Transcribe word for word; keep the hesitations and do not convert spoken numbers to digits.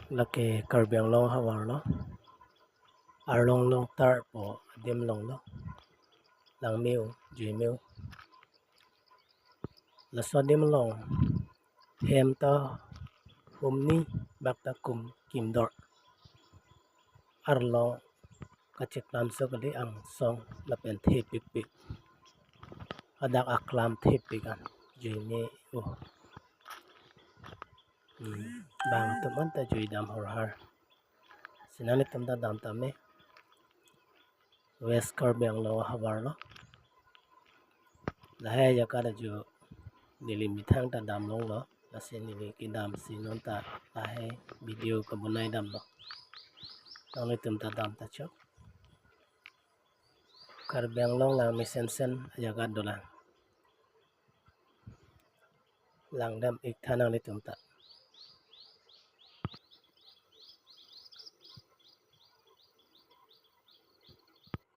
Lake Karbi Anglong havar lo. Arlong Longtar pu adim along lo. Langme-o, juime-o. Laso adim along hem ta humni bak ta kum kimdor. Arlong kacheklam so kali angsong lapen thepikpik. Hadak aklam thepik an juime-o. Hmm, bang atum an ta jui dam horhar. Si nanglitum ta dam tame. West Karbi Anglong havar lo. Lahai ajaga ta ju neli methang ta dam longlo. Lasi neli kedam si non ta lahai video kabonai damlo. Nanglitum ta dam ta chok. Karbi Anglong langmesensen ajaga dolang. Langdam ik tha nanglitum ta.